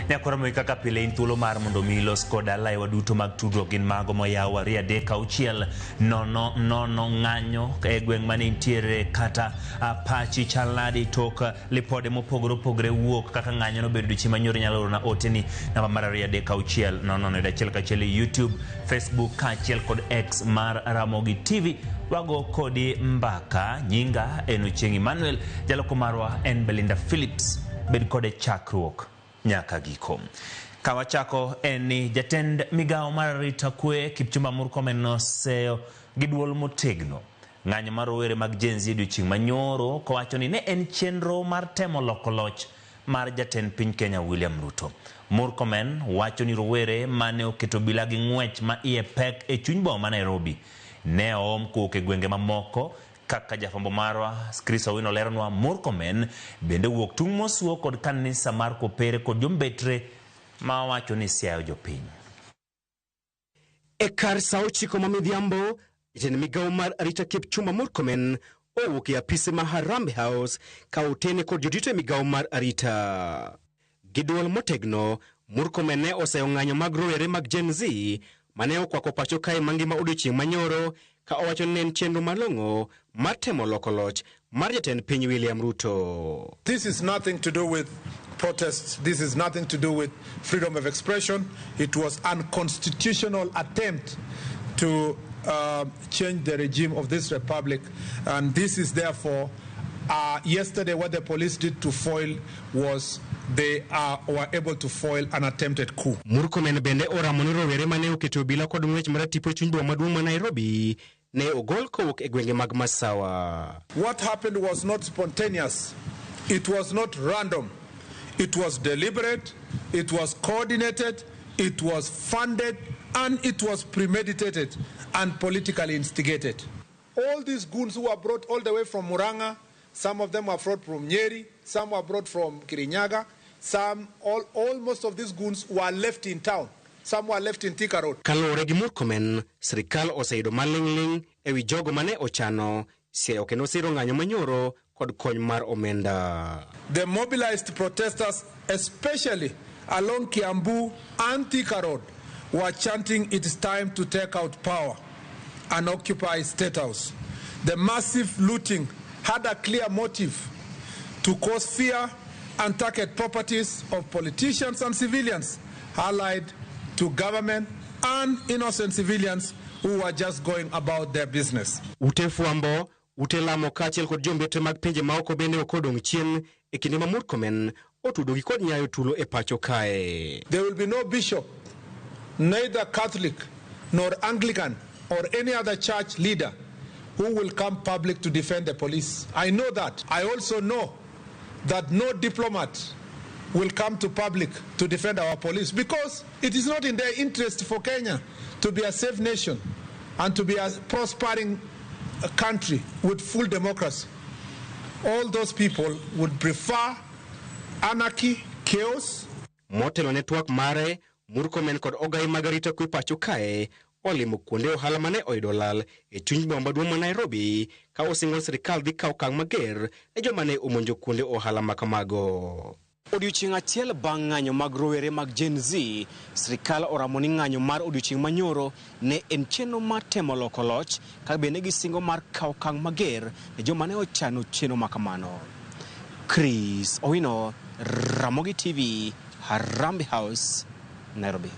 Nyakoro moyi kaka pile in thuolo mar mondo mi ilos koda laiwa duto mag tudruok gin mago moyaw 2 3 6 0 0 ng'anyo e gweng' mane intiere kata pachi chal nadi tok lipode mopogore opogore wuok kaka ng'anyo nobedo odiochieng' manyoro inyalo orona oteni namba mar 2 3 6 0 0 1 1 e YouTube, Facebook kaachiel kod X mar Ramogi TV. Wago kodi mbaka, nyinga en Ochieng' Emmanuel, jaloko marwa en Belinda Phillips. Bed kode chakruok nyaka giko. Kawachako en ni jatend migawo mar arita kwe Kipchumba Murkomen noseyo gi duol motegno ng'anyo mar rowere mag Gen Z odiochieng' manyoro kowacho ni ne en chenro mar temo loko loch mar jatend piny Kenya William Ruto. Murkomen wacho ni rowere mane oketo obila gi ng'wech ma iye pek e chuny boma ma Nairobi ne oom kowuok e gwenge mamoko kaka jafwambo marwa Chris Owino leronwa. Murkomen bende owuok tung' mosuo kod kanisa mar Kopere kod jombetre ma owacho ni siayo jopiny. E kar sa 9 ma midhiambo, jatend migawo mar arita Kipchumba Murkomen owuok e apise ma Harambee House ka otene kod jodito e migawo mar arita. Gi duol motegno, Murkomen ne oseyo ng'anyo mag rowere mag Gen Z mane okwako pacho kae mangima odiochieng' manyoro ka owacho ni ne en chenro malong'o mar temo loko loch mar jatend piny William Ruto. This is nothing to do with protests. This is nothing to do with freedom of expression. It was unconstitutional attempt to change the regime of this republic. And this is therefore, yesterday what the police did to foil was they were able to foil an attempted coup. Murkomen bende oramo ni rowere mane oketo obila kod ng'wech maratipo e chuny boma maduong' ma Nairobi ne ogol kowuok e gwenge mag Masawa. What happened was not spontaneous. It was not random. It was deliberate. It was coordinated. It was funded. And it was premeditated and politically instigated. All these goons who were brought all the way from Murang'a, some of them were brought from Nyeri, some were brought from Kirinyaga, almost of these goons were left in town. Some were left in Thika Road. Kaluwore gi Murkomen, sirikal oseyudo maling'ling' ewi jogo mane ochano siayo kendo siro ng'anyo manyoro kod kony mar omenda. The mobilized protesters, especially along Kiambu and Thika Road, were chanting it's time to take out power and occupy State House. The massive looting had a clear motive to cause fear and target properties of politicians and civilians allied to government and innocent civilians who were just going about their business. Ute fwambo, ute lamo kaachiel kod jombetre mag pinje maoko bende ok odong' chien e kinde ma Murkomen otudogi kod nyayo tulo e pacho kae. There will be no bishop, neither Catholic nor Anglican or any other church leader who will come public to defend the police. I know that. I also know that no diplomat will come to public to defend our police because it is not in their interest for Kenya to be a safe nation and to be a prospering country with full democracy. All those people would prefer anarchy, chaos. Motelo ne twak mare, Murkomen kod ogai mag arita kwe pacho kae olimo kuonde ohala mane oyudo lal e chuny boma maduong' ma Nairobi ka osingo sirikal dhi kawo okang' mager ne joma ne omonjo kuonde ohala ma kamago. Odiochieng' achiel bang' ng'anyo mag rowere mag Gen Z, sirikal oramo ni ng'anyo mar odiochieng' manyoro ne en chenro mar temo loko loch ka bende gisingo mar kawo okang' mager ne joma ne ochano chenro ma kamano. Chris Owino, Ramogi TV, Harambee House, Nairobi.